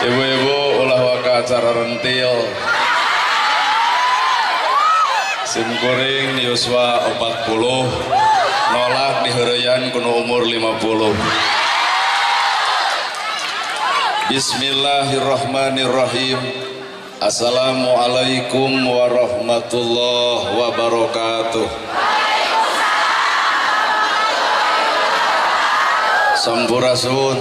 Ibu-ibu ulah waka acara rentil. Sim kuring yuswa 40 nolak diheureyan kuno umur 50. Bismillahirrahmanirrahim. Assalamualaikum warahmatullahi wabarakatuh. Sampurasun.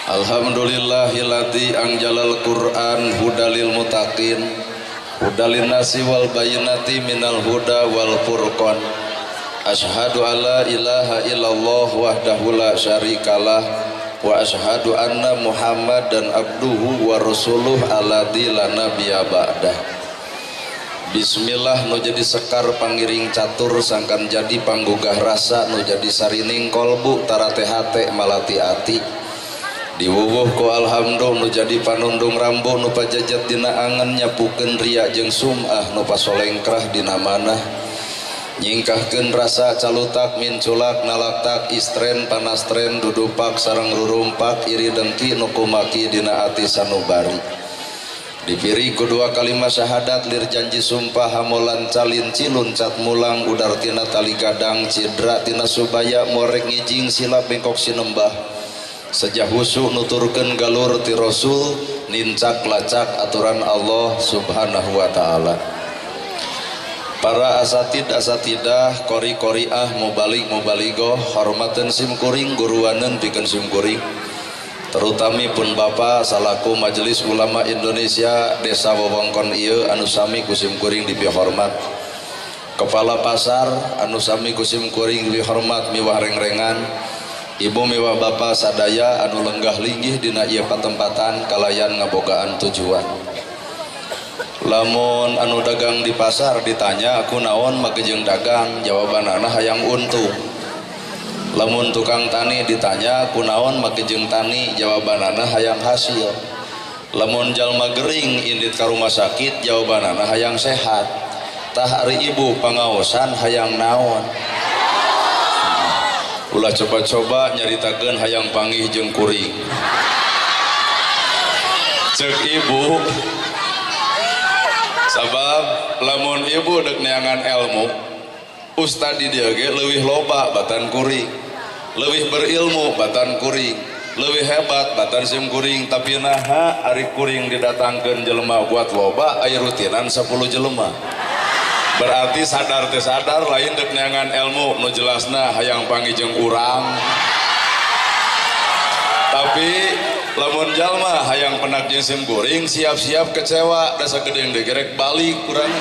Alhamdulillahilladzi anjalal Qur'an hudalil mutaqin hudalin nasi wal bayinati minal huda wal furqan. Asyhadu alla ilaha illallah wahdahu la syarikalah wa asyhadu anna Muhammadan abduhu wa rasuluh alladzi la nabiyya ba'dah. Bismillah nu jadi sekar pangiring catur sangkan jadi panggugah rasa nu jadi sarining kolbu tarate hate malati ati. Diwuwuh ku alhamdulillah nu jadi panundung rambu nu pajajet dina angen nyapukeun ria jeung sum'ah nu pasolengkrah dina manah nyingkahkeun rasa calutak minculak nalaktak istren panastren dudupak sareng rurumpak iri dengki nu kumaki dina ati sanubari. Dipiri ku dua kalimat syahadat lir janji sumpah hamolan calinci luncat mulang udar tina tali gadang cidra tina subaya morek ngijing silap bengkok sinembah sejah husu nuturkeun galur ti Rasul nincak lacak aturan Allah subhanahu wa ta'ala. Para asatid asatidah kori koriah mubalik mubaligoh hormaten sim kuring guruanen pikeun sim kuring terutami pun bapa salaku Majelis Ulama Indonesia Desa Wewengkon ieu anu sami ku sim kuring dipihormat, kepala pasar anu sami ku sim kuring dipihormat miwah rengrengan, ibu miwah bapa sadaya anu lenggah linggih dina ieu patempatan kalayan ngabogaan tujuan. Lamun anu dagang di pasar ditanya aku naon make jeung dagang, jawabanana hayang untung. Lamun tukang tani ditanya aku naon make jeung tani, jawabanana hayang hasil. Lamun jalma gering indit ka rumah sakit, jawabanana hayang sehat. Tah ari ibu pangaosan hayang naon? Ulah coba-coba nyaritakeun hayang panggih jeung kuring. Ceuk ibu, sabab lamun ibu dek neangan ilmu, ustad di dieu ge leuwih loba batan kuring, leuwih berilmu batan kuring, leuwih hebat batan sim kuring, tapi naha ari kuring didatangkeun jelema buat loba aya rutinan 10 jelema. Berarti sadar teh sadar lain dek neangan ilmu nu jelasna hayang panggih jeung urang. Tapi lamun jalma hayang penak jeung sim kuring siap-siap kecewa da sagedeng degerek balik kurang.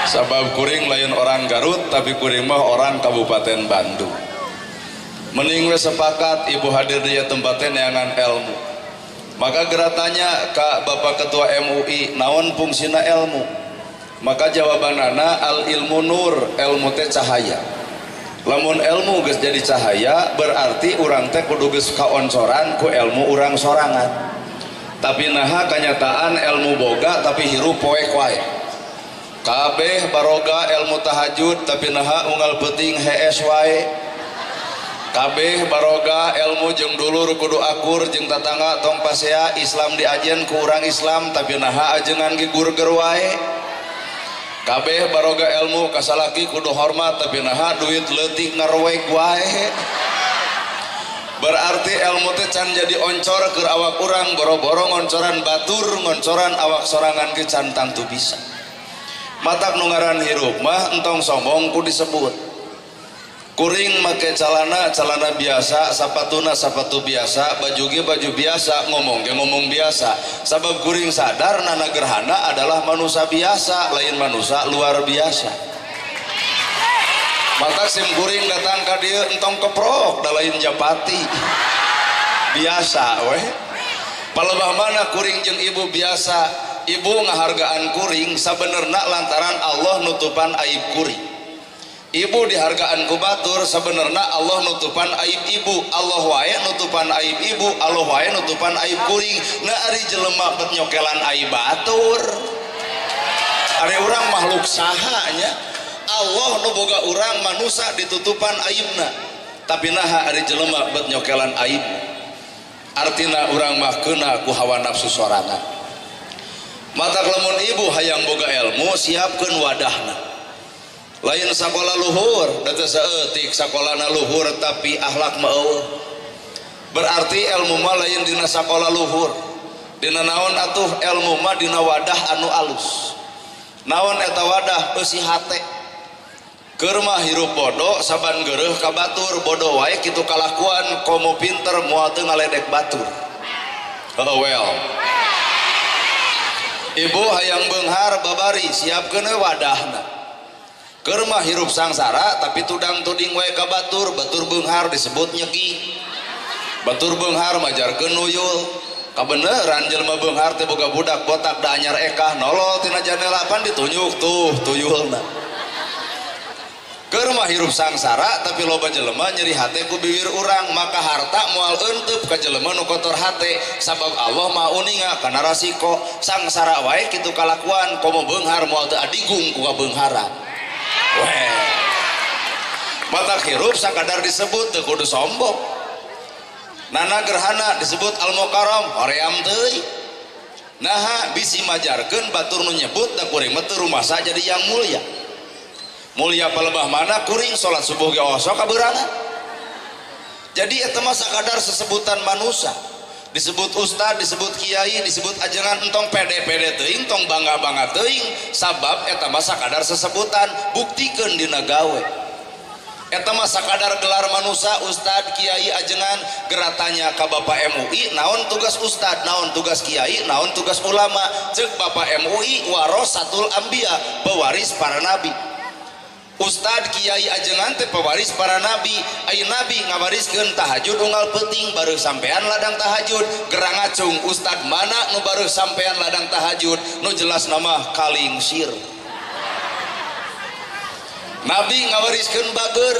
Sabab kuring lain orang Garut tapi kuring mah orang Kabupaten Bandung. Mending we sepakat ibu hadir di tempatnya neangan ilmu. Maka geratanya ka Bapak Ketua MUI naon fungsina ilmu? Maka jawabanana al ilmu nur, ilmu teh cahaya. Lamun ilmu geus jadi cahaya berarti urang teh kudu geus kaoncoran ku ilmu urang sorangan. Tapi naha kanyataan ilmu boga tapi hirup poek wae. Kabeh baroga ilmu tahajud tapi naha unggal peuting hees wae. Kabeh baroga ilmu jeung dulur kudu akur jeung tatangga tong pasea Islam diajen ku urang Islam tapi naha ajengan ge gurger wae. Kabeh baroga ilmu kasalaki kudu hormat tapi naha duit leutik ngarwek wae. Berarti ilmu teh can jadi oncor keur awak urang, boro-boro ngoncoran batur, ngoncoran awak sorangan ge can tangtu bisa. Matak nu ngaran hirup mah entong sombong ku disebut. Kuring make calana, calana biasa, sapatuna sapatu biasa, baju ge baju biasa, ngomong ge ngomong biasa. Sabab kuring sadar nana gerhana adalah manusia biasa, lain manusia luar biasa. Matak sim kuring datang ka dieu entong keprok da lain japati. Biasa weh. Palebah mana kuring jeung ibu biasa, ibu ngahargaan kuring sabenerna lantaran Allah nutupan aib kuring. Ibu dihargaan ku batur sebenarnya Allah nutupan aib ibu, Allah wae nutupan aib ibu, Allah wae nutupan aib kuring. Nah ari jelema bet nyokelan aib batur. Ari urang makhluk saha nya, Allah nu boga urang manusia ditutupan aibna. Tapi naha ari jelema bet nyokelan aibna. Artina urang mah keuna ku hawa nafsu sorangan. Matak lamun ibu hayang boga ilmu siapkeun wadahna. Lain sakola luhur, da teu saeutik sakolana luhur tapi akhlak mah eueuh. Berarti ilmu mah lain dina sakola luhur. Dina naon atuh ilmu mah dina wadah anu alus. Naon eta wadah eusi hate. Keur mah hirup bodoh saban geureuh ka batur, bodoh wae kitu kalakuan komo pinter moal teu ngaledek batur. Oh well. Ibu hayang beunghar babari siapkeun we wadahna. Keur mah hirup sangsara tapi tudang tuding wae ka batur, batur beunghar disebut nyeki. Batur beunghar majarkeun nuyul. Kabeneran jelema beunghar teh boga budak botak da anyar ekah nolol tina janela pan ditunjuk tuh tuyulna. Keur mah hirup sangsara tapi loba jelema nyeri hate ku biwir urang, maka harta moal eunteup ka jelema nu kotor hate sabab Allah Maha uninga kana rasiko. Sangsara wae kitu kalakuan komo beunghar moal teu adigung ku kabeungharan. Weh. Matak hirup sakadar disebut teu kudu sombong. Nana gerhana disebut al-mukarram hoream teuing. Naha bisi majarkeun batur nu nyebut da kuring mah teu rumasa jadi yang mulia. Mulia palebah mana kuring salat subuh ge osok kabeurangan. Jadi eta mah sakadar sesebutan manusia. Disebut ustad, disebut kiai, disebut ajengan entong pede-pede teuing, tong bangga-bangga teuing, sabab eta mah sakadar sesebutan, buktikeun dina gawe. Eta mah sakadar gelar manusia ustad, kiai, ajengan, geratanya ka Bapak MUI, naon tugas ustad, naon tugas kiai, naon tugas ulama. Ceuk Bapak MUI warasatul anbiya, pewaris para nabi. Ustad, kiai, ajengan teh pewaris para nabi. Ai nabi ngawariskeun tahajud unggal peuting bareuh sampean ladang tahajud. Gerang ngacung ustad mana nu bareuh sampean ladang tahajud, nu jelas nama kalingsir. Nabi ngawariskeun bager,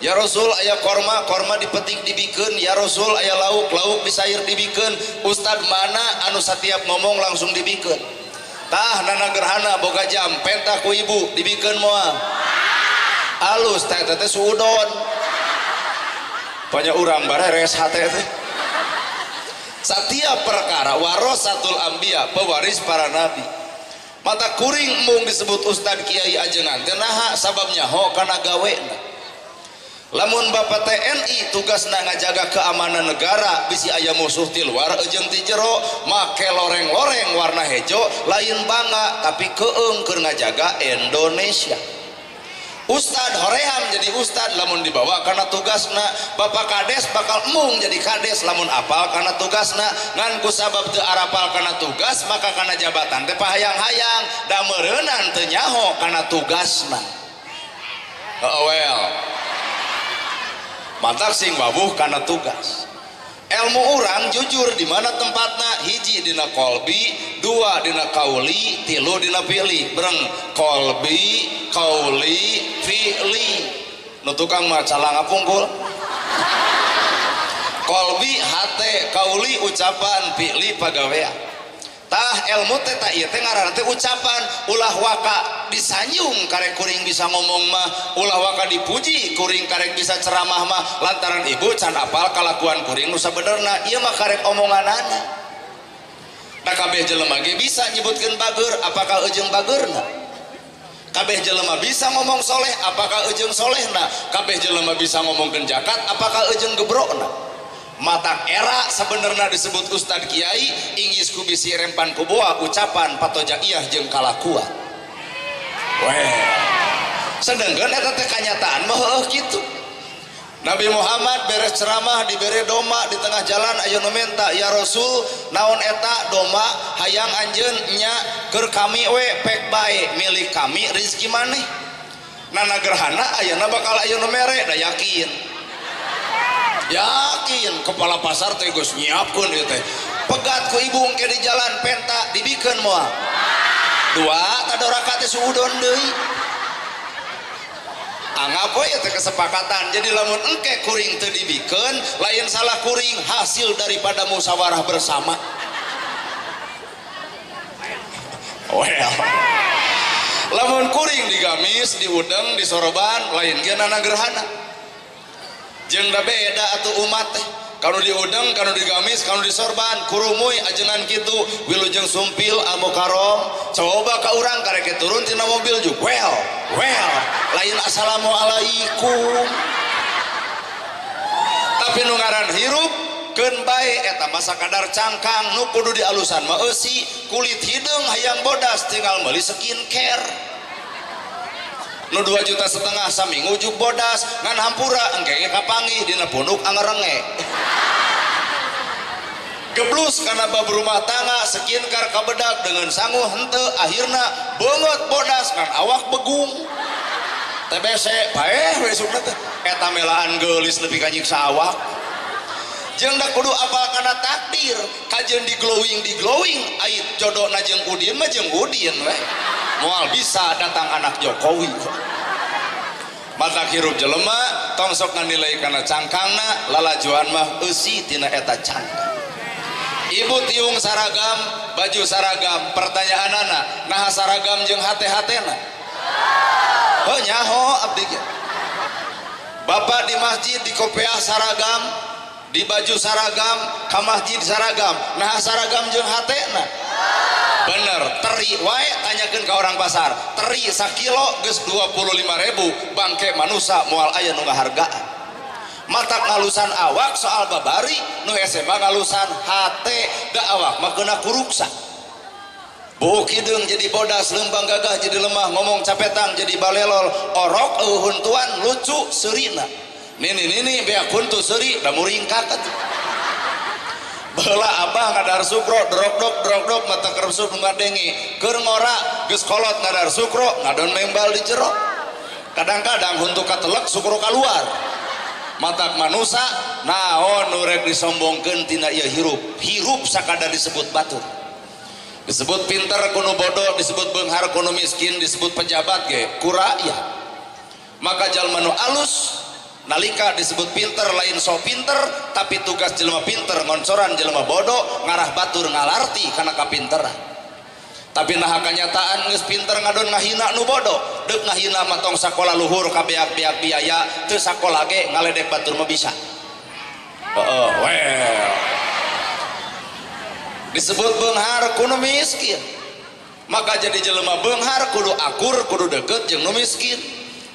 ya Rasul aya korma, korma dipetik dibikeun, ya Rasul aya lauk, lauk disair dibikeun. Ustad mana anu satiap ngomong langsung dibikeun. Tah nana gerhana boga jam pentah ku ibu dibikeun moal. Alus teh teh suudon. Banyak urang bareres hate teh. Setiap perkara warasatul anbiya, pewaris para nabi. Mata kuring mung disebut ustad kiai ajengan teh naha sabab nyaho kana gawena. Lamun Bapak TNI tugasna ngajaga keamanan negara bisi aya musuh ti luar jeung ti jero make loreng-loreng warna hejo lain bangga tapi keung keur ngajaga Indonesia. Ustad hoream jadi ustad lamun dibawa karena tugasna. Bapak kades bakal mung jadi kades lamun apal karena tugasna. Ngan ku sabab teu arapal karena tugas maka karena jabatan teh pahayang-hayang da meureunan teu nyaho karena tugasna. Oh well. Matak sing wabuh karena tugas. Ilmu urang jujur di mana tempatna, hiji dina kolbi, dua dina kauli, tilu dina fi'li. Breng kolbi, kauli, fi'li. Nu tukang mah calanga pungkul. Kolbi hate, kauli ucapan, fi'li pagawean. Tah ilmu teh tah ieu teh ngaranna teh ucapan, ulah waka disanjung karek kuring bisa ngomong mah, ulah waka dipuji kuring karek bisa ceramah mah, lantaran ibu can apal kalakuan kuring nu sabenerna, ieu mah karek omonganana. Da kabeh jelema ge bisa nyebutkeun bager, apakah eujeung bageurna? Kabeh jelema bisa ngomong soleh, apakah eujeung solehna? Kabeh jelema bisa ngomongkeun zakat, apakah eujeung gebrokna? Matak era sebenarnya disebut ustad kiai inggis ku bisi rempan ku boa ucapan patojaiyah jeung kalakuan. Weh. Sedangkan eta teh kanyataan mah heueuh kitu. Nabi Muhammad beres ceramah dibere doma di tengah jalan aya nu menta, ya Rasul naon eta doma hayang anjeun nya keur kami we pek bae milik kami rezeki maneh. Nana gerhana ayeuna bakal aya nu mere da yakin. Yakin kepala pasar teh geus nyiapkeun ieu teh. Pegat ku ibu engke di jalan penta dibikeun moal. Dua tadoraka teh suudon deui. Anggap we teh kesepakatan. Jadi lamun engke kuring teu dibikeun lain salah kuring, hasil daripada musyawarah bersama. Well. Lamun kuring digamis, diudeng, disoroban lain ge nana gerhana. Jeung da beda atuh umat teh. Kanu diudeng, kanu digamis, kanu disorban, kurumuy ajengan kitu, wilujeng sumpil al-mukarrom. Coba ka urang karek turun tina mobil juk. Well, well, lain assalamualaikum. Tapi nu ngaran hirup keun bae eta mah sakadar cangkang nu kudu dialusan mah eusi, kulit hideung hayang bodas tinggal meuli skincare. Nu 2,5 juta saminggu juk bodas ngan hampura engke ge kapanggih dina punuk angerenge. Geblus kana bab rumah tangga skincare kabedak dengan sangu henteu akhirna beungeut bodas ngan awak begung. TBC paeh we sukna teh eta melaan geulis nepi ka nyiksa awak. Jeung da kudu apal kana takdir kajeun di glowing ait jodona jeung Udin mah jeung Udin we. Moal bisa datang anak Jokowi. Mata hirup jelema tong sok nganilai kana cangkangna, lalajuan mah eusi tina eta cangkang. Ibu tiung saragam, baju saragam, pertanyaanana naha saragam jeung hate-hatena? Heuh nyaho abdi ge. Bapak di masjid di kopeah saragam, di baju saragam, ka masjid saragam, naha saragam jeung hatena? Bener, teri wae tanyakeun ka orang pasar. Teri sakilo geus 25.000, bangke manusa moal aya nu ngahargaan. Matak ngalusan awak soal babari, nu hese mah ngalusan hate, da awak mah keuna kuruksa. Buuk hideung jadi bodas, leumbang gagah jadi lemah, ngomong capetang jadi balelol, orok eueuh huntuan lucu seurina. Nini-nini beak huntu seuri da muringkak atuh. Baheula abah ngadahar sukro, drok-drok mata kersup nu ngadenge, keur ngora geus kolot ngadahar sukro, ngadon membal di jero. Kadang-kadang huntu katelek sukro kaluar. Matak manusa naon nu rek disombongkeun tina ieu hirup. Hirup sakadar disebut batur. Disebut pinter kuno bodoh, disebut beunghar kuno miskin, disebut pejabat ge ku rakyat. Maka jalma nu alus nalika disebut pinter lain so pinter, tapi tugas jelema pinter ngoncoran jelema bodoh ngarah batur ngalarti kana kapinteran. Tapi naha kanyataan geus pinter ngadon ngahina nu bodoh, deuk ngahina mah tong sakola luhur kabeak-beak biaya, teu sakola ge ngaledek batur mah bisa. Heeh, well. Disebut beunghar kudu miskin. Maka jadi jelema beunghar kudu akur, kudu deket jeung nu miskin.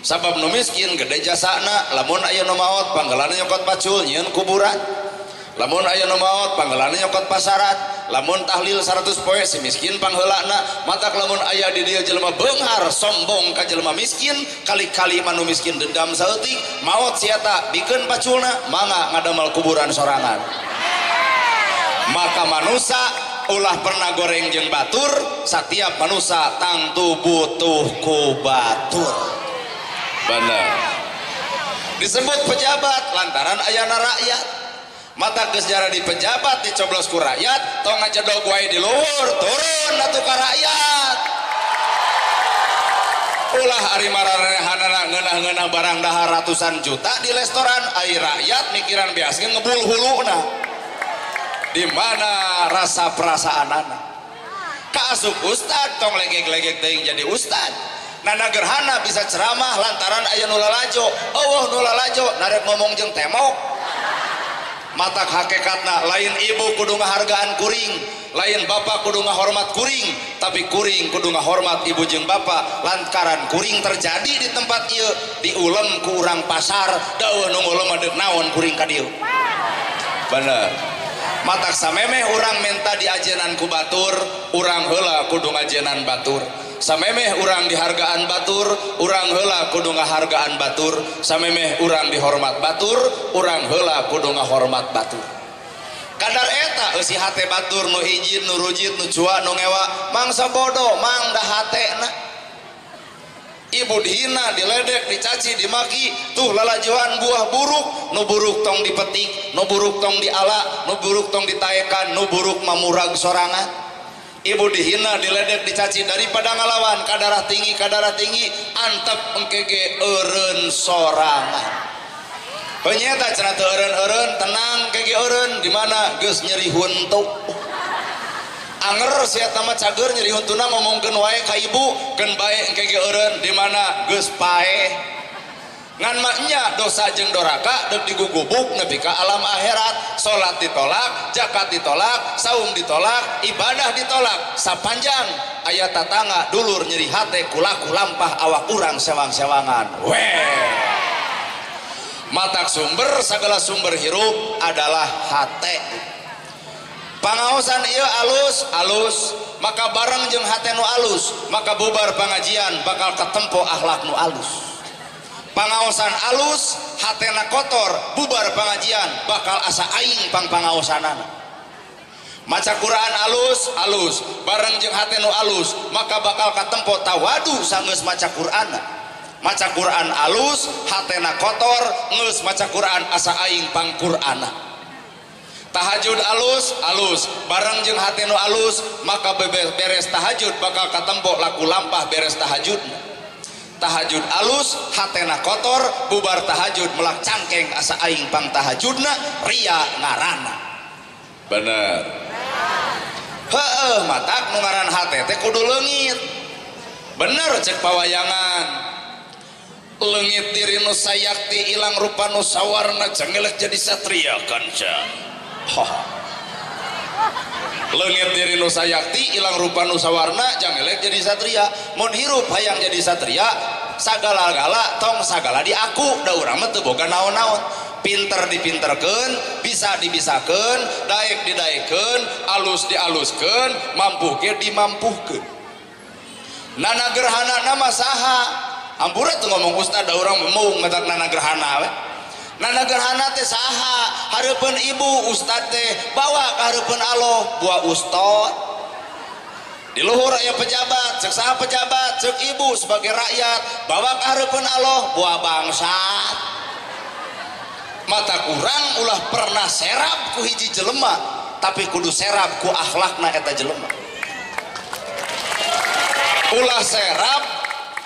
Sabab nu miskin gede jasana, lamun aya nu maot panggeulana nyokot pacul nyieun kuburan. Lamun aya nu maot panggeulana nyokot pasaran. Lamun tahlil 100 poe si miskin pangheulana. Matak lamun aya di dieu jelema beunghar sombong ka jelema miskin, kali-kali mah nu miskin dendam saeutik, maot si eta bikeun paculna, mangga ngadamel kuburan sorangan. Maka manusa ulah pernah goreng jeung batur, setiap manusa tangtu butuh ku batur. Bener. Disebut pejabat lantaran ayana rakyat. Mata geus di pejabat dicoblos ku rakyat, tong ngacedog wae di luhur, turun atuh ka rakyat. Ulah ari mararehanana ngeunah-ngeunah barang dahar ratusan juta di restoran, ai rakyat mikiran beas ge ngebul huluna. Di mana rasa perasaanana? Kaasup ustad tong legek-legek teuing jadi ustad. Nana gerhana bisa ceramah lantaran aya nu lalajo, eueuh nu lalajo narek ngomong jeung temok. Matak hakikatna lain ibu kudu ngahargaan kuring, lain bapak kudu ngahormat kuring, tapi kuring kudu ngahormat ibu jeung bapak lantaran kuring terjadi di tempat ieu diulem ku urang pasar, da eueuh nu ngulem mah deuk naon kuring ka dieu. Bener. Matak samemeh urang menta diajenan ku batur, urang heula kudu ngajenan batur. Samemeh urang dihargaan batur, urang heula kudu ngahargaan batur. Samemeh urang dihormat batur, urang heula kudu ngahormat batur. Kadar eta eusi hate batur nu hijin, nu rujit, nu cua, nu ngewa, mangsa bodoh, mangda hatena. Ibu dihina, diledek, dicaci, dimaki, tuh lalajuan buah buruk, nu buruk tong dipetik, nu buruk tong diala, nu buruk tong ditaekan, nu buruk mamurag sorangan. Ibu dihina, diledek, dicaci daripada ngalawan kadarah tinggi, antep engke ge eureun sorangan. Penyeta cenah teu eureun-eureun, tenang kege eureun di mana geus nyeri huntu. Anger si eta mah cager nyeri huntuna ngomongkeun wae ka ibu, keun bae engke ge eureun di mana geus paeh. Ngan maknya dosa jeung doraka deuk digugubuk nepi ka alam akhirat. Salat ditolak, zakat ditolak, saum ditolak, ibadah ditolak. Sapanjang aya tatangga dulur nyeri hate kulaku lampah awak urang sewang-sewangan. Weh. Matak sumber segala sumber hirup adalah hate. Pangaosan ieu alus alus, maka bareng jeung hate nu alus, maka bubar pangajian bakal katempo akhlak nu alus. Pangaosan alus, hatena kotor, bubar pengajian bakal asa aing pang pangaosanana. Maca Quran alus, alus, bareng jeung hate nu alus, maka bakal katempo tawadu sanggeus maca Qur'anna. Maca Quran alus, hatena kotor, geus maca Quran asa aing pang Qur'anna. Tahajud alus, alus, bareng jeung hate nu alus, maka beres tahajud bakal katempo laku lampah beres tahajudna. Tahajud alus, hatena kotor, bubar tahajud melak cangkeng asa aing pang tahajudna, ria ngarana. Bener. Heeh, matak nu ngaran hate teh kudu leungit. Bener cek pawayangan. Leungit diri nu sayakti ilang rupa nu sawarna jangelek jadi satria kanca. Leungit diri nu sayakti ilang rupa nu sawarna jangelek jadi satria. Mun hirup hayang jadi satria sagala-gala tong sagala diaku da urang mah teu boga naon-naon. Pinter dipinterkeun, bisa dibisakeun, daek didaekeun, alus dialuskeun, mampu ge dimampuhkeun. Nana gerhana nama saha? Ampura tuh ngomong ustad da urang mau ngatak nana gerhana we. Nana gerhana teh saha? Hareupeun ibu ustad teh bawa ka hareupeun Allah buah ustad. Di luhur aya pejabat, cek saha pejabat, cek ibu sebagai rakyat, bawa ka hareupeun Allah buah bangsat. Mata kurang ulah pernah serap ku hiji jelema, tapi kudu serap ku akhlakna eta jelema. Ulah serap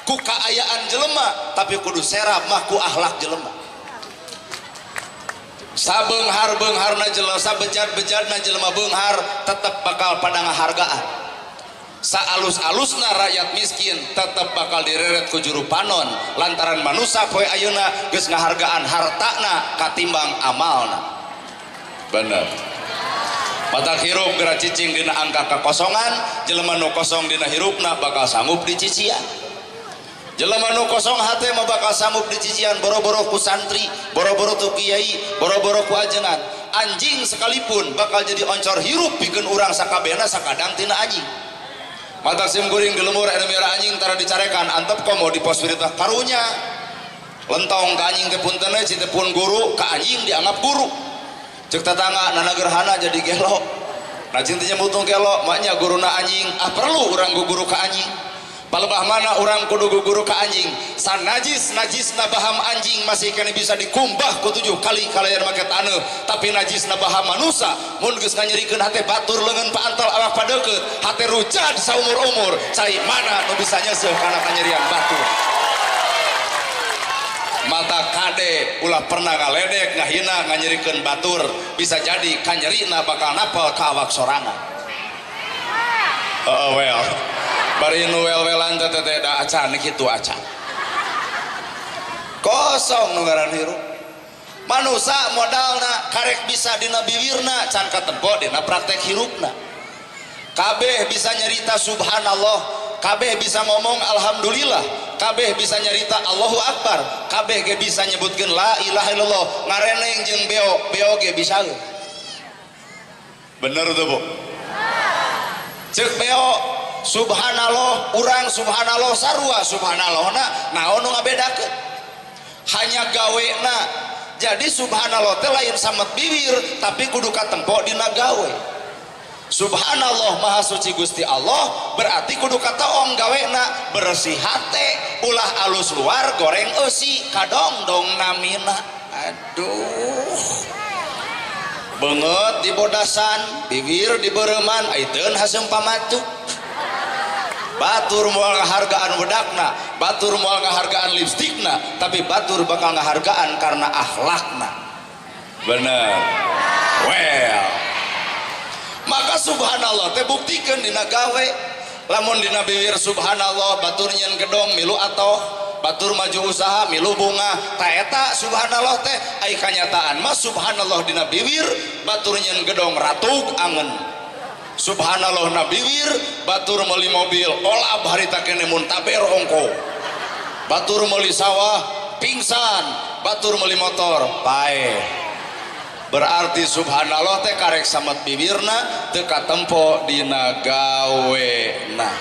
ku kaayaan jelema, tapi kudu serap mah ku akhlak jelema. Sabeunghar-beungharna jelema, sabejat-bejatna jelema beunghar tetep bakal pada ngahargaan. Saalus-alusna rakyat miskin tetep bakal direret ku juru panon lantaran manusa poe ayeuna geus ngahargaan hartana katimbang amalna. Bener. Matak hirup geura cicing dina angka kakosongan, jelema nu kosong dina hirupna bakal sanggup dicician. Jelema nu kosong hate mah bakal sanggup dicician boro-boro ku santri, boro-boro ku kiai, boro-boro ku ajengan. Anjing sekalipun bakal jadi oncor hirup pikeun urang sakabehna sakadang tina anjing. Matak sim kuring di lemur anu miara anjing tara dicarekan antep komo di pos wirita karunya. Lentong ka anjing teh punten we teh pun guru ka anjing dianggap guru. Cek tetangga nana gerhana jadi gelo. Nah cing teh nyebutung gelo maknya guruna anjing, ah perlu urang guru ka anjing. Palebah mana urang kudu guru ka anjing. Sanajis najisna baham anjing masih kena bisa dikumbah ku 7 kali kalayan make taneuh, tapi najisna baham manusa mun geus nganyerikeun hate batur leungeun paantel awak padeukeut, hate rujad saumur-umur, cai mana nu bisa nyeuseuh kana kanyerian batur. Mata kade ulah pernah ngaledek ngahina nganyerikeun batur, bisa jadi kanyerina bakal napel ka awak sorangan. Oh well. Bari nu wel-welan teh teh da acan kitu acan. Kosong nu ngaran hirup. Manusa modalna karek bisa dina biwirna can katempo dina praktek hirupna. Kabeh bisa nyerita subhanallah, kabeh bisa ngomong alhamdulillah, kabeh bisa nyerita Allahu Akbar, kabeh ge bisa nyebutkeun la ilaha illallah, ngareneng jeung beo, beo ge bisa. Bener tuh, Bu? Cek beo subhanallah, urang subhanallah sarua subhanallah na naon nu ngabedakeun? Hanya gawena. Jadi subhanallah teh lain samet bibir tapi kudu katempo dina gawe. Subhanallah maha suci Gusti Allah berarti kudu kataong gawena bersih hate ulah alus luar goreng eusi kadongdong namina. Aduh. Beungeut di bodasan, bibir di beureman, aiteun haseum pamatuk. Batur moal ngahargaan wedakna, batur moal ngahargaan lipstikna, tapi batur bakal ngahargaan karena akhlakna. Bener. Well. Maka subhanallah teh buktikeun dina gawe. Lamun dina bibir subhanallah batur nyeun gedong milu atoh, Batur maju usaha milu bunga. Ta eta subhanallah teh ai kanyataan mah subhanallah dina biwir batur nyeun gedong ratug angen. Subhanallah na biwir batur meuli mobil olab harita kene muntaber ongko. Batur meuli sawah pingsan, batur meuli motor paeh. Berarti subhanallah teh karek samet bibirna teu katempo dina gawena.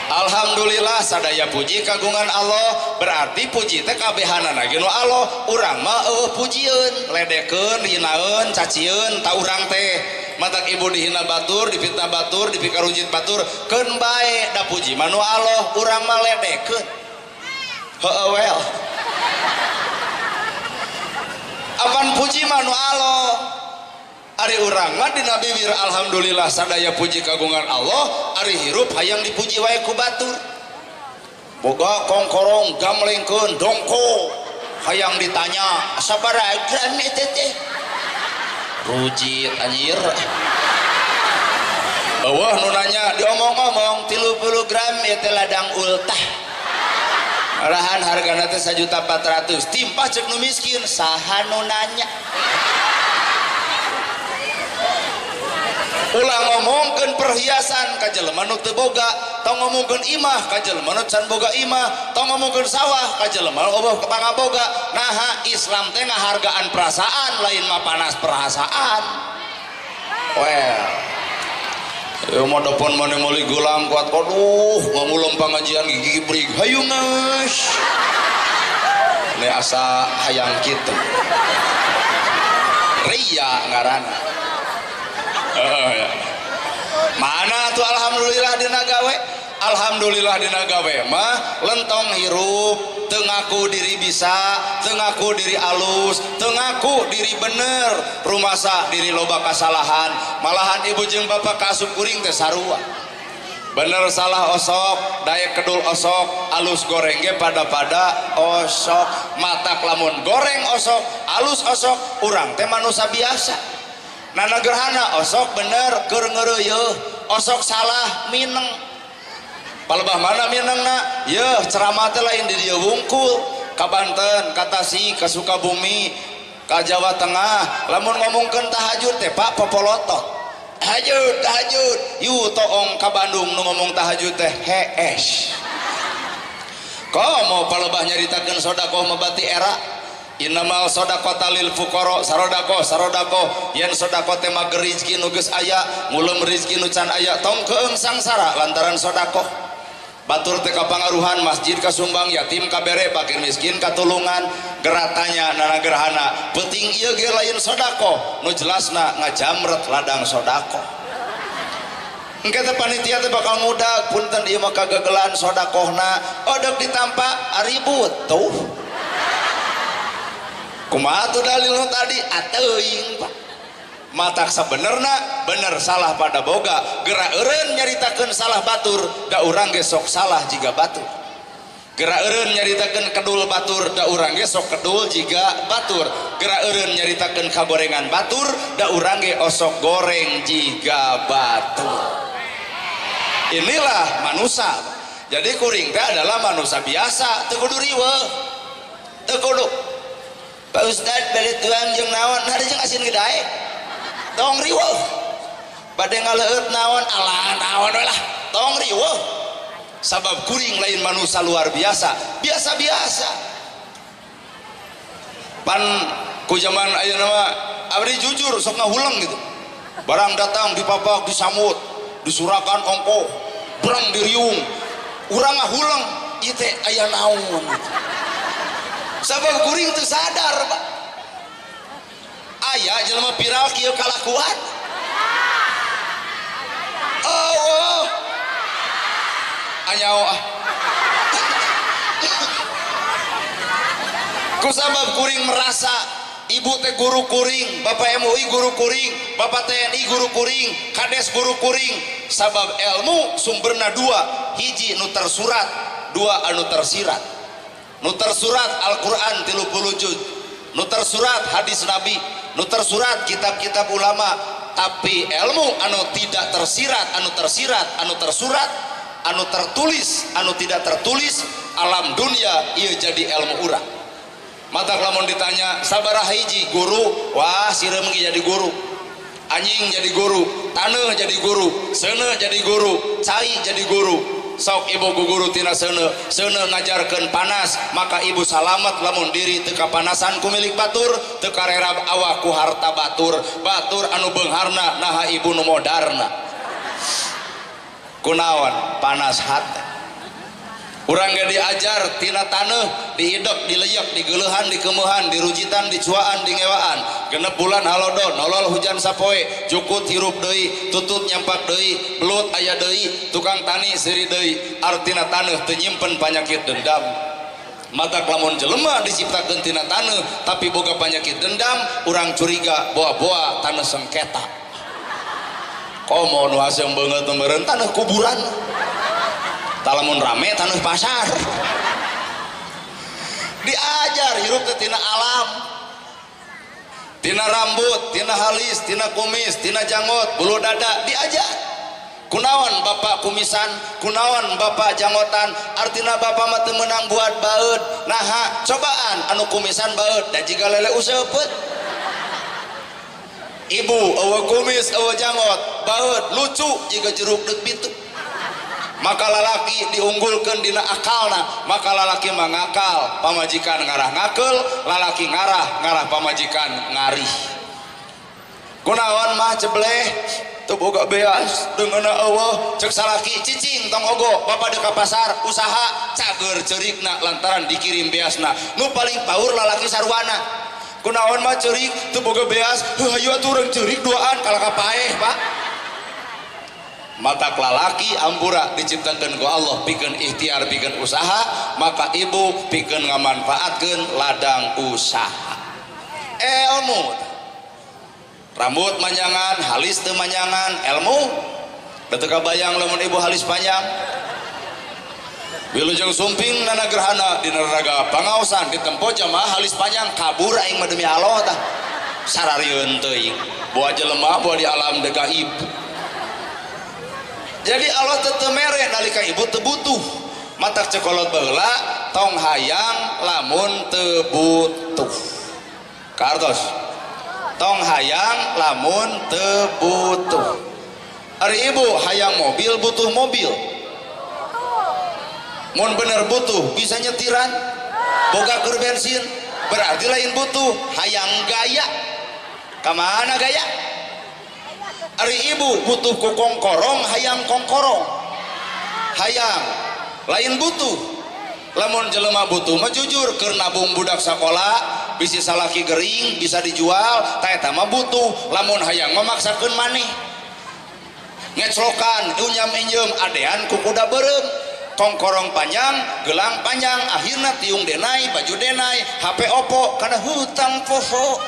Alhamdulillah sadaya puji kagungan Allah, berarti puji teh kabehanana ge nu Allah. Urang mah eueuh pujieun, ledekeun, hinaeun, cacieun ta urang teh. Matak ibu dihina batur, dipitnah batur, dipikarujit batur, keun bae da puji mah nu Allah, urang mah ledekeun. Heueuh well. Apan puji mah nu Allah. Ari urang mah dina bibir alhamdulillah sadaya puji kagungan Allah, ari hirup hayang dipuji wae ku batur. Boga kongkorong gamlengkeun dongko hayang ditanya sabaraha gram eta teh. Rujit anjir. Eueuh nu nanya diomong-omong 30 gram eta ladang ultah. Malahan hargana teh 1.400.000. Timpah cek nu miskin saha nu nanya. Ulah ngomongkeun perhiasan ka jelema nu teu boga, tong ngomongkeun imah ka jelema nu can boga imah, tong ngomongkeun sawah ka jelema nu eueuh pangaboga. Naha Islam teh ngahargaan perasaan lain mah panas perasaan. Well, ieu mah depon mane meuli gelang kuat, aduh ngangulem pangajian gigi brig hayu geus. Ne asa hayang kitu. Ria ngaranna. Ya. Mana tuh alhamdulillah dina gawe? Alhamdulillah dina gawe mah lentong hirup, teu ngaku diri bisa, teu ngaku diri alus, teu ngaku diri bener, rumasa diri loba kasalahan, malahan ibu jeung bapak kaasup kuring teh sarua. Bener salah osok, daek kedul osok, alus goreng ge pada-pada osok, matak lamun goreng osok, alus osok, urang teh manusia biasa. Nana gerhana osok bener keur ngeureuyeuh, osok salah mineng. Palebah mana minengna? Yeuh ceramah teh lain di dieu wungkul, ka Banten, ka Tasik, ka Sukabumi, ka Jawa Tengah. Lamun ngomongkeun tahajud teh Pak popolotot. Tahajud, tahajud. Yu toong ka Bandung nu ngomong tahajud teh hees. Komo palebah nyaritakeun sedekah mabati era. Innamal shadaqata lil fuqara, sarodako sarodako yen sedekah teh mager rezeki nu geus aya, ngulem rezeki nu can aya, tong keung sangsara lantaran sedekah. Batur teh kapangaruhan masjid kasumbang, yatim kabere, fakir miskin katulungan, geratanya nana gerhana. Penting ieu ge lain sedekah, nu jelasna ngajamret ladang sedekah. Engke teh panitia teh bakal ngudag, punten ieu mah kagagelan sedekahna, odog ditampa ribut tuh. Kumaha tuh dalil nu tadi ateuing Pak. Matak sabenerna bener salah pada boga, gerak eureun nyaritakeun salah batur, da urang ge sok salah jiga batur. Gerak eureun nyaritakeun kedul batur, da urang ge sok kedul jiga batur. Gerak eureun nyaritakeun kagorengan batur, da urang ge osok goreng jiga batur. Inilah manusia. Jadi kuring teh adalah manusia biasa, teu kudu riweuh. Teu kudu Pak Ustad bade tuang jeung naon, hari jeung asin gedae. Tong riweuh. Bade ngaleueut naon, alah naon we lah. Tong riweuh. Sabab kuring lain manusia luar biasa, biasa-biasa. Pan ku zaman ayeuna mah abdi jujur sok ngahuleng gitu. Barang datang dipapak, disamut, disurakan ongkoh, breng diriung. Urang ngahuleng, ieu teh aya naon gitu. Sabab kuring teu sadar Pak. Aya jelema viral kieu kalakuan. Oh, anyao ah. Ku sabab kuring merasa ibu teh guru kuring, bapak MUI guru kuring, bapak TNI guru kuring, kades guru kuring. Sabab ilmu sumberna dua, hiji nu tersurat, dua anu tersirat. Nu tersurat Al-Quran 30 juz, nu tersurat hadis Nabi, nu tersurat kitab-kitab ulama. Tapi ilmu anu tidak tersirat, anu tersirat, anu tersurat, anu tertulis, anu tidak tertulis Alam dunia ieu jadi ilmu urang. Matak lamun ditanya sabaraha hiji guru, wah sireum ge jadi guru, anjing jadi guru, taneuh jadi guru, seuneu jadi guru, cai jadi guru. Sok ibu guguru tina seuneu, seuneu ngajarkeun panas, maka ibu salamet lamun diri teu kapanasan ku milik batur, teu karerab awak ku harta batur, batur anu beungharna naha ibu nu modarna. Kunaon panas hate. Urang ge diajar tina taneuh, diidek, dileyek, digeuleuhan, dikemeuhan, dirujitan, dicuaan, dingewaan. Genep bulan halodo, nolol hujan sapoe, jukut hirup deui, tutut nyampak deui, belut aya deui, tukang tani seuri deui. Artina taneuh teu nyimpen panyakit dendam. Matak lamun jelema diciptakeun tina taneuh tapi boga panyakit dendam, urang curiga boa-boa taneuh sengketa. Komo nu haseum beungeut meureun taneuh kuburan. Talamun rame taneuh pasar. Diajar hirup teh tina alam, tina rambut, tina halis, tina kumis, tina janggot, bulu dada, diajar. Kunaon bapak kumisan, kunaon bapak janggotan, artina bapak mah teu meunang buat baeud. Naha cobaan anu kumisan baeud da jiga lele useupeut. Ibu eueuh kumis eueuh janggot, baeud lucu jiga jeruk deuk bitu. Maka lalaki diunggulkan dina akalna, maka lalaki mangakal pamajikan ngarah ngakeul, lalaki ngarah ngarah pamajikan ngarih. Kunaon mah cebleh teu boga beas deungeunna eueuh, ceuk salaki cicing tong ogo, bapak deuk ka pasar usaha cager ceurikna lantaran dikirim beasna. Nu paling paur lalaki sarwana. Kunaon mah ceurik teu boga beas, heuh hayu atuh urang ceurik duaan kalah ka paeh, Pak. Matak lalaki ampura diciptakan ku Allah pikeun ikhtiar pikeun usaha, maka ibu pikeun ngamanfaatkeun ladang usaha. Ilmu rambut manjangan, halis teu manjangan, ilmu da teu kabayang lamun ibu halis panjang. Wilujeng sumping nana gerhana dina raga pangaosan ditempo jamaah halis panjang kabur aing mah demi Allah tah. Sararieun teuing, boa jelema boa di alam deuk gaib. Jadi Allah teu mere nalika ibu teu butuh. Matak cekolot baheula tong hayang lamun teu butuh. Kartos. Tong hayang lamun teu butuh. Ari ibu hayang mobil butuh mobil. Mun bener butuh bisa nyetiran, boga keur bensin, berarti lain butuh, hayang gaya. Kamana gaya? Ari ibu butuh ku kongkorong, hayang kongkorong, hayang lain butuh. Lamun jelema butuh mah jujur keur nabung budak sakola, bisi salaki gering bisa dijual, ta eta mah butuh. Lamun hayang memaksakeun maneh, ngeclokan unyam inyeum adean ku kuda beureum, kongkorong panjang, gelang panjang, akhirna tiung denai, baju denai, HP Oppo kana hutang poho.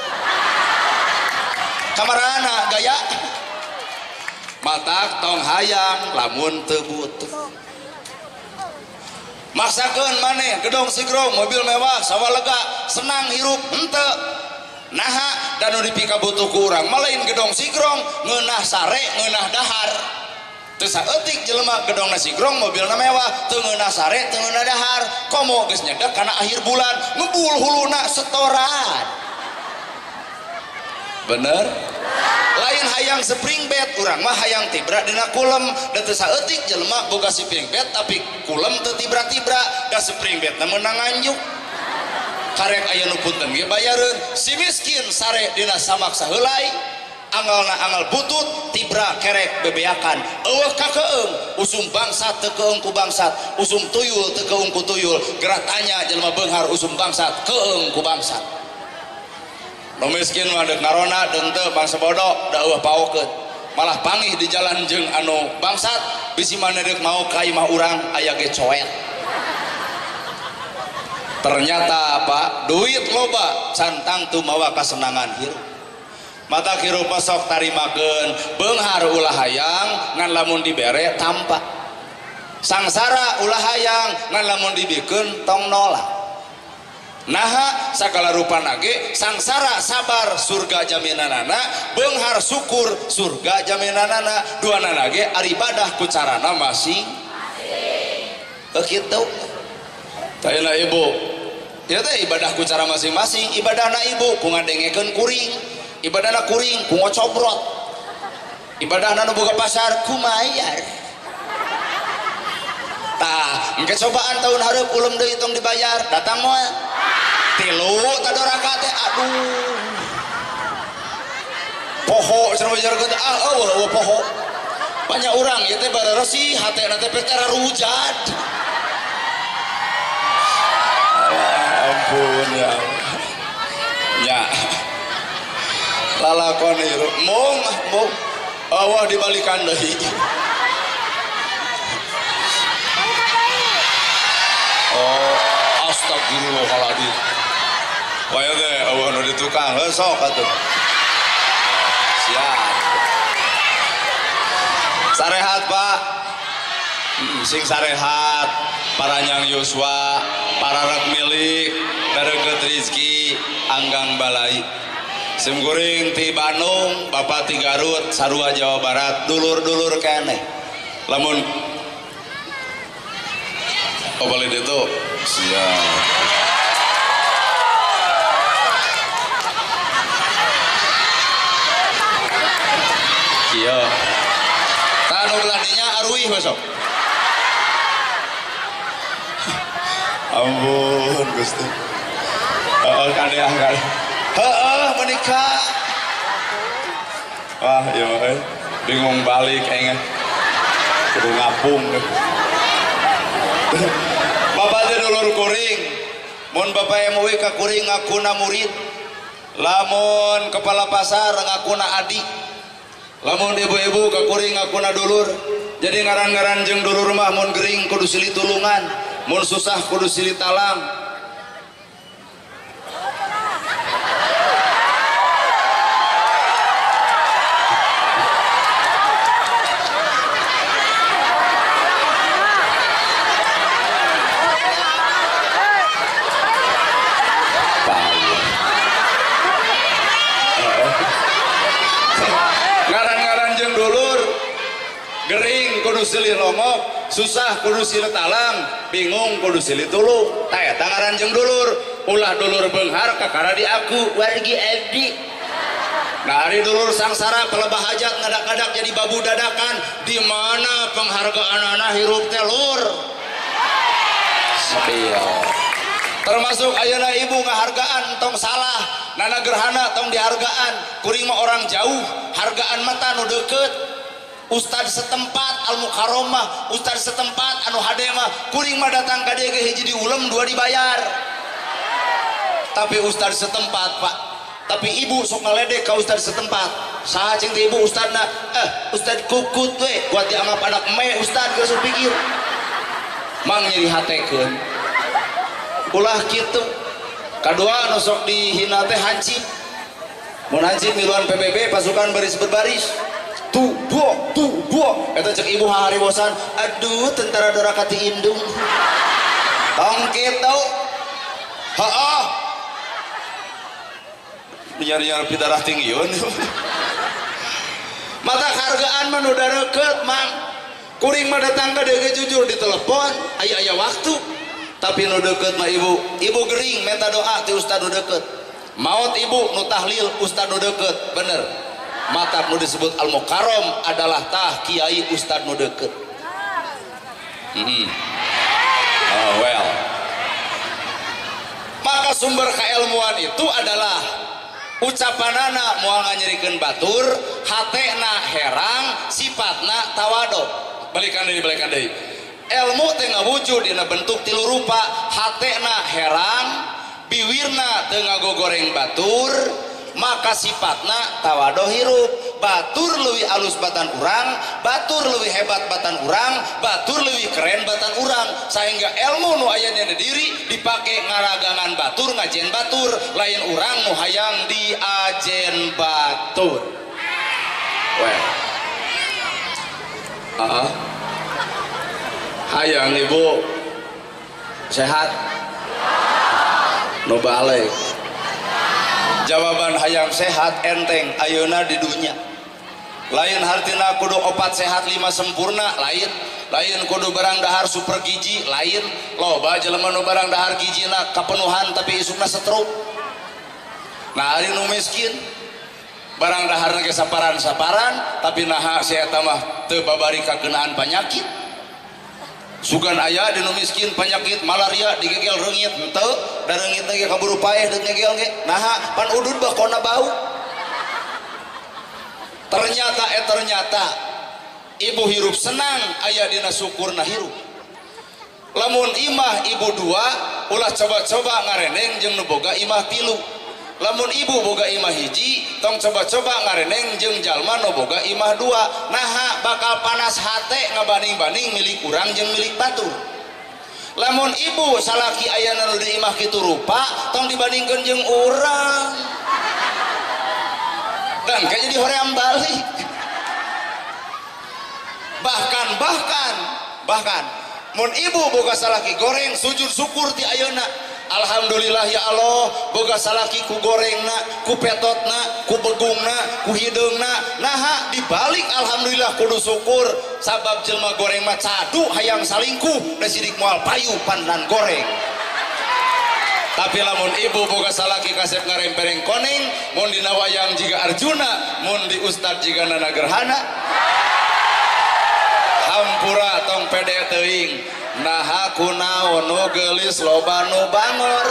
Kamarana gaya? Matak tong hayang lamun teu butuh. Maksakeun maneh gedong sigrong, mobil mewah, sawah lega, senang hirup henteu. Naha da nu dipikabutuh ku urang mah lain gedong sigrong, ngeunah sare, ngeunah dahar. Teu saeutik jelema gedongna sigrong, mobilna mewah, teu ngeunah sare, teu ngeunah dahar. Komo geus nyedek kana akhir bulan, ngebul huluna setoran. Bener? Lain hayang spring bed, urang mah hayang tibra dina kulem, da teu saeutik jelema boga spring bed tapi kulem teu tibra-tibra, da spring bedna meunang nganjuk. Karek aya nu punten ge bayareun, si miskin sare dina samak saheulai, angalna angal butut, tibra kerek bebeakan. Eueuh kakeung, usum bangsat teu keung ku bangsat, usum tuyul teu keung ku tuyul, geura tanya jelema beunghar usum bangsat keung ku bangsat. Nu miskin mah deuk ngarona deung teu bangsa bodoh da eueuh paokeun. Malah pangih di jalan jeung anu bangsat, bisi maneh deuk mau ka imah urang aya ge coet. Ternyata apa? Duit loba can tangtu mawa kasenangan hirup. Mata hirup mah sok tarimakeun, beunghar ulah hayang ngan lamun dibere tampa. Sangsara ulah hayang ngan lamun dibikeun tong nolak. Naha sagala rupana ge sangsara sabar surga jaminanana, beunghar syukur surga jaminanana, duanana ge ari ibadah ku carana masing. Kitu. Tayana ibu ya teh ibadahku cara masing-masing, ibadahna ibu ku ngadengekeun kuring, ibadahna kuring ku ngocobrot, ibadahna nu boga pasar ku mayar. Tah engke cobaan tahun hareup ulem deui tong dibayar, datang moal tilu tadoraka teh aduh poho cenah wajar ah eueuh poho. Banyak orang ieu teh bareuresih hatena teh pek teh rujat. Ampun ya. Ya. Lalakon hirup mung mung Allah dibalikan deui. Oh, astagfirullahaladzim. Waya teh eueuh nu di tukang heuh sok atuh. Siap. Sarehat, Pak. Sing sarehat, paranyang yuswa, para rek milik, dareukeut rizki, anggang balai. Sim kuring ti Bandung, Bapak ti Garut, sarua Jawa Barat, dulur-dulur keneh. Lamun oh balik itu siap. Iya. Tah nu belah dinya aruih besok. Ampun Gusti. Heeh kadeah kadeah. Heeh menikah. Wah, ieu mah euy. Bingung balik aing. Kudu ngapung. Bapak teh dulur kuring. Mun bapak MUI ka kuring ngakuna murid. Lamun kepala pasar ngakuna adik. Lamun ibu-ibu ka kuring ngakuna dulur. Jadi ngaran-ngaran jeung dulur mah mun gering kudu silih tulungan, mun susah kudu silih talang. Ngaran-ngaran jeung dulur gering kudu silih longok, susah kudu silih talang, bingung kudu silih tulung. Tah eta ngaran jeung dulur, ulah dulur beunghar kakara di aku wargi abdi. Nah ari dulur sangsara pelebah hajat ngadak-ngadak jadi babu dadakan, di mana penghargaan anak hirup teh lur. Spion. Termasuk ayeuna ibu ngahargaan tong salah, nana gerhana tong dihargaan, kuring mah orang jauh, hargaan mata nu deukeut. Ustad setempat Al Mukaromah, ustad setempat anu hade mah, kuring mah datang ka dieu ge hiji diulem dua dibayar. Tapi ustad setempat Pak, tapi ibu sok ngaledek ka ustad setempat. Saha cing teh ibu ustadna? Ustad kukut we, buat dianggap anak me ustad geus pikir. Mang nyeri hatekeun. Ulah kitu. Kadua anu sok dihina teh hancip. Mun hancip miluan PBB pasukan baris berbaris. Tuh dua, tuh dua. Eta cek ibu haribosan, aduh tentara doraka ti indung. Tong kitu. Heeh. Nyari-nyari darah tinggiun. Mata hargaan mah nu dareukeut mang. Kuring mah datang ka dieu jujur di telepon, aya-aya waktu. Tapi nu deukeut mah ibu, ibu gering minta doa ti ustad nu deukeut. Maot ibu nu tahlil ustad nu deukeut, bener. Mata nu disebut Al Mukarrom adalah tah kiai ustad nu deukeut. Oh well. Maka sumber keilmuan itu adalah ucapanana moal nganyerikeun batur, hatena herang, sifatna tawado. Balikan deui, balikan deui. Ilmu teh ngawujud dina bentuk tilu rupa, hatena herang, biwirna teu ngagogoreng batur, maka sifatna tawado hirup. Batur leuwih alus batan urang, batur leuwih hebat batan urang, batur leuwih keren batan urang, sehingga ilmu nu aya dina diri dipake ngaragangan batur, ngajen batur, lain urang nu hayang diajen batur. Well. Hayang ibu sehat nu balik. Jawaban hayang sehat enteng ayeuna di dunya. Lain hartina kudu 4 sehat 5 sempurna, lain. Lain kudu barang dahar super gizi, lain. Loba jelema nu barang dahar gizina kapenuhan tapi isukna stroke. Nah ari nu miskin barang daharna ge saparan-saparan tapi naha si eta mah teu babari kakenaan penyakit. Sugan aya di nu miskin penyakit malaria digegel reungit henteu, da reungitna ge kaburu paeh deuk ngegel ge. Naha pan udud bakona bau. Ternyata ternyata ibu hirup senang aya dina syukurna hirup. Lamun imah ibu 2 ulah coba-coba ngareneng jeung nu boga imah 3. Lamun ibu boga imah 1 tong coba-coba ngareneng jeung jalma nu boga imah 2. Naha bakal panas hate ngabanding-banding milik urang jeung milik batur. Lamun ibu salaki ayana nu di imah kitu rupa tong dibandingkeun jeung urang. Dan kayak jadi hoream balik. Bahkan mun ibu boga salaki goreng sujud syukur ti ayeuna. Alhamdulillah ya Allah boga salaki ku gorengna, ku petotna, ku begungna, ku hideungna. Naha dibalik alhamdulillah kudu syukur sabab jelma goreng mah cadu hayang salingkuh da sidik moal payu pandan goreng. Tapi lamun ibu boga salaki kasep ngarempereng koneng, mun dina wayang jiga Arjuna, mun di ustad jiga Nana Gerhana. Hampura tong pede teuing. Naha kunaon nu geulis loba nu bangor,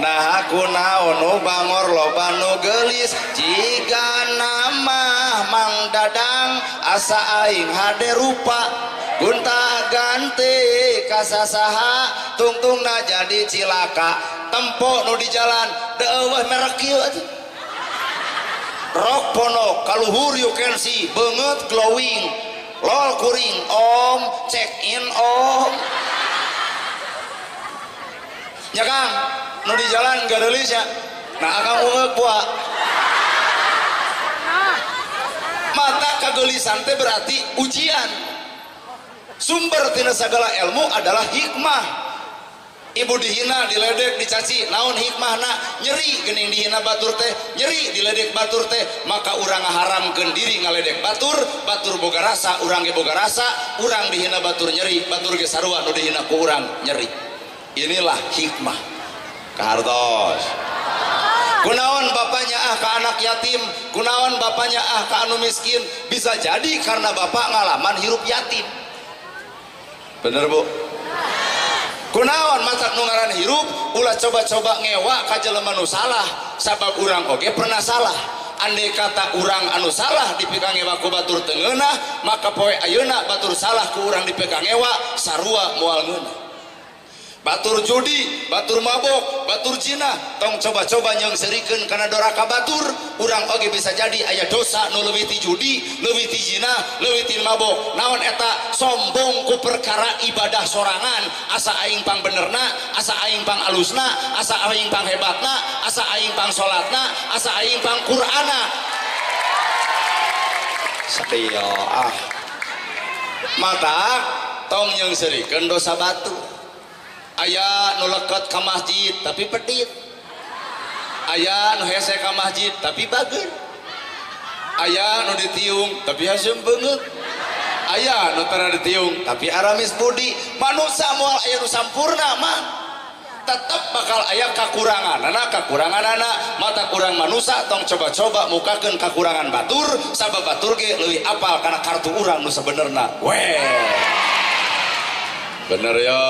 naha kunaon nu bangor loba nu geulis, jiga nama Mang Dadang asa aing hade rupa gunta ganti kasasaha tungtungna jadi cilaka. Tempo nu di jalan deueuh merek kieu atuh. Rok ponok kaluhur you can see beungeut glowing lol kuring om check in om. Ya Kang nu di jalan gareulis ya. Nah akang ungeuk buah. Mata kageulisan teh berarti ujian. Sumber tina sagala ilmu adalah hikmah. Ibu dihina, diledek, dicaci, naon hikmahna? Nyeri geuning dihina batur teh, nyeri diledek batur teh, maka urang ngaharamkeun diri ngaledek batur, batur boga rasa, urang ge boga rasa, urang dihina batur nyeri, batur ge sarua nu dihina ku urang nyeri. Inilah hikmah. Kahartos. Kunaon bapaknya ah ka anak yatim, kunaon bapaknya ah ka anu miskin, bisa jadi karena bapak ngalaman hirup yatim. Bener Bu? Kunaon matak nu ngaran hirup ulah coba-coba ngewa ka jelema nu salah sabab urang oge pernah salah. Andai kata urang anu salah dipika ngewa ku batur teu ngeunah, maka poe ayeuna batur salah ku urang dipika ngewa sarua moal ngeunah. Batur judi, batur mabok, batur zina, tong coba-coba nyeungseurikeun kana doraka batur, urang oge bisa jadi aya dosa nu leuwih ti judi, leuwih ti zina, leuwih ti mabok. Naon eta? Sombong ku perkara ibadah sorangan, asa aing pang benerna, asa aing pang alusna, asa aing pang hebatna, asa aing pang salatna, asa aing pang Qur'ana. Sadio ah. Mata tong nyeungseurikeun dosa batur. Aya nu leket ka masjid tapi pedit, aya nu hese ka masjid tapi bager, aya nu ditiung tapi haseum beungeut, aya nu tara ditiung tapi aramis budi. Manusia moal aya nu sampurna mah tetep bakal aya kakurangan anak, kakurangan anak. Mata kurang manusia tong coba-coba mukakeun kakurangan batur sabab batur ge leuwih apal kana kartu urang nu sabenerna. Weh bener ya.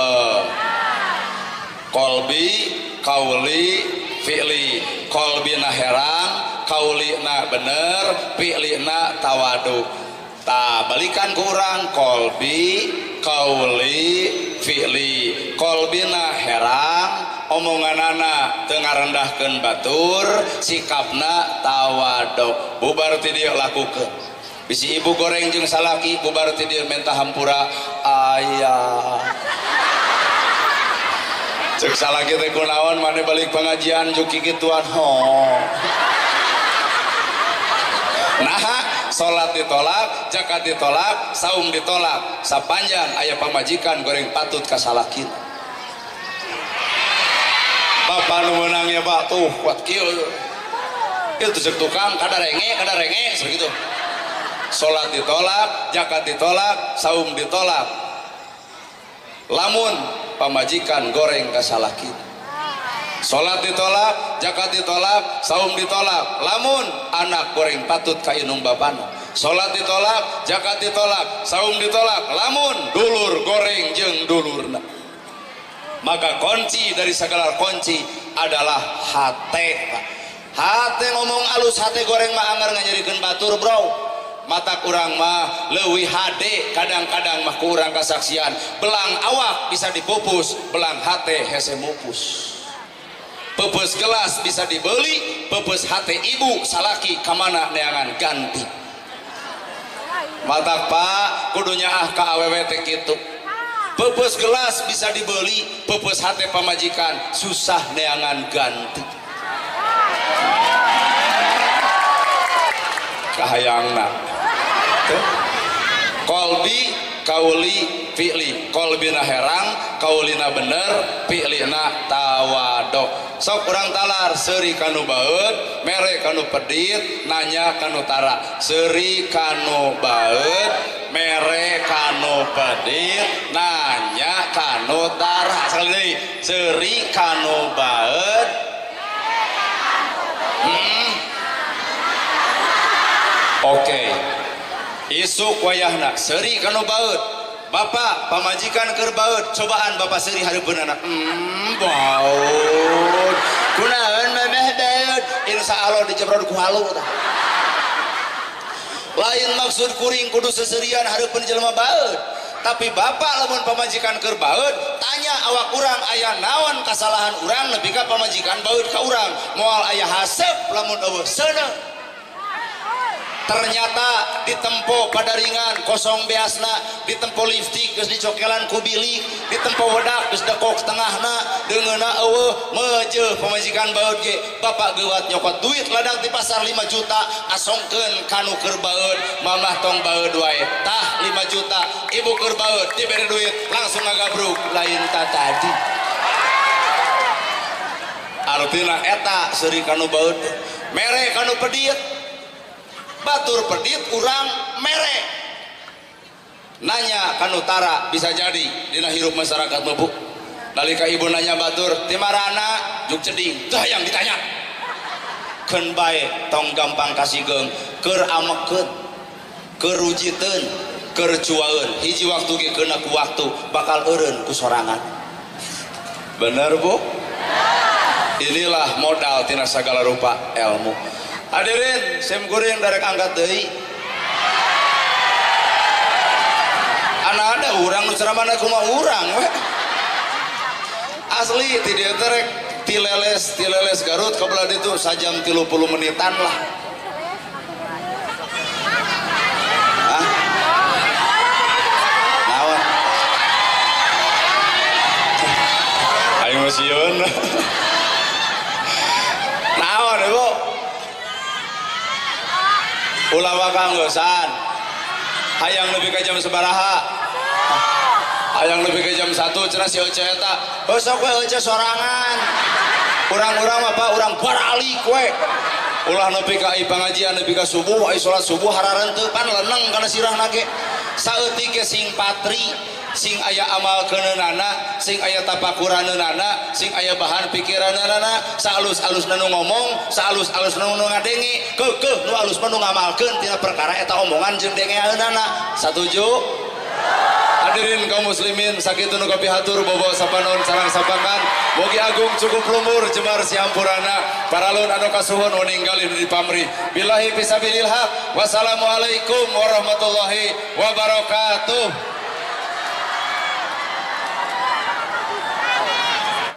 Kolbi, kauli, fi'li. Kolbi na herang, kauli na bener, fi'li na tawadu. Ta balikan ke urang kolbi, kauli, fi'li. Kolbi na herang, omonganana teu ngarendahkeun batur, sikapna tawadu. Bubar ti dieu lakukeun. Bisi ibu goreng jeung salaki, bubar ti dieu menta hampura ayah. Cek salaki teh kunaon maneh balik pengajian juki kituan ho. Nah, salat ditolak, zakat ditolak, saum ditolak. Sapanjang aya pamajikan goreng patut ka salakina. Bapak nu meunang ya Pak tuh kuat kieu. Itu cek tukang kadarenge segitu. Salat ditolak, zakat ditolak, saum ditolak. Lamun pamajikan goreng ka salaki. Salat ditolak, zakat ditolak, saum ditolak. Lamun anak goreng patut ka indung bapana. Salat ditolak, zakat ditolak, saum ditolak. Lamun dulur goreng jeung dulurna. Maka kunci dari segala kunci adalah hate. Hate ngomong alus, hate goreng mah anggar nganyerikeun batur, bro. Mata kurang mah leuwih hade, kadang-kadang mah kurang kasaksian. Belang awak bisa dipupus, belang hate hese mupus. Pepes gelas bisa dibeli, pepes hate ibu salaki kamana neangan ganti. Mata pak kudunya ah ka awewe teh kitu. Pepes gelas bisa dibeli, pepes hate pamajikan susah neangan ganti. Kahayangna kolbi kauli fi'li, kolbina herang, kaulina bener, fi'lina tawadok. Sok urang talar seuri kanu baeud, mere kanu pedit, nanya kanu tara. Seuri kanu baeud, mere kanu pedit, nanya kanu tara. Sekali deui, seuri kanu baeud. Oke. Isuk wayahna seuri kanu baeud. Bapak pamajikan keur baeud, cobaan bapak seuri hareupeunana. Baeud. Kunaon memeh baeud? Insyaallah dijebrod ku halu tah. Lain maksud kuring kudu seserian hareupeun jelema baeud. Tapi bapak lamun pamajikan keur baeud, tanya awak urang aya naon kasalahan urang nepi ka pamajikan baeud ka urang. Moal aya haseup lamun eueuh seuneu. Ternyata ditempo padaringan kosong beasna, ditempo lipstik geus dicokelan ku bilik, ditempo wedak geus dekok tengahna, deungeuna eueuh meujeuh pamajikan baeud ge. Bapak geuwat nyokot duit ladang di pasar 5 juta asongkeun kanu keur baeud, mamah tong baeud wae. Tah 5 juta, ibu keur baeud dibere duit langsung ngagabruk lain ta tadi. Artina eta seuri kanu baeud, mere kanu pedit. Batur pedit urang mere nanya kan utara bisa jadi dina hirup masyarakat mah bu. Nalika ibu nanya batur ti marana juk ceding tah yang ditanya keun bae tong gampang kasigeung keur amekeun keur rujiteun keur cuaeun hiji waktu ge keuna ku waktu bakal eureun ku sorangan. Bener bu? Inilah modal tina sagala rupa ilmu. Hadirin, sim kuring darek angkat deui. Anak ada urang nu ceramahna kumaha urang we. Asli ti dieu teh rek tileles Garut ka belah ditu sajam 30 menitan lah. Hah? Naon? Aing mah sieun. Naon ibu? Ulah wakanggosan hayang lebih ke jam sebaraha, hayang lebih ke jam 1 cenah si Oce eta heuh sok we Oce sorangan urang-urang mah pak urang baralik we ulah nepi ka pangajian nepi ka subuh ai salat subuh hararenteu pan leneng kana sirahna ge saeutik ge sing patri sing aya amal keuneunana, sing aya tapakuranana, sing aya bahan pikiranana, saalus-alusna nu ngomong, saalus-alusna nu ngadenge, keukeuh nu alus mah nu ngamalkeun tina perkara eta omongan jeung dengeanana. Satuju? Hadirin kaum muslimin sakitu nu kapihatur bobo sapanon sareng sapakan, mugi agung cukup lumur jemar siampurana, paralun anu kasuhun nu ninggalin di pamrih. Billahi fisabilil haq. Wassalamualaikum warahmatullahi wabarakatuh.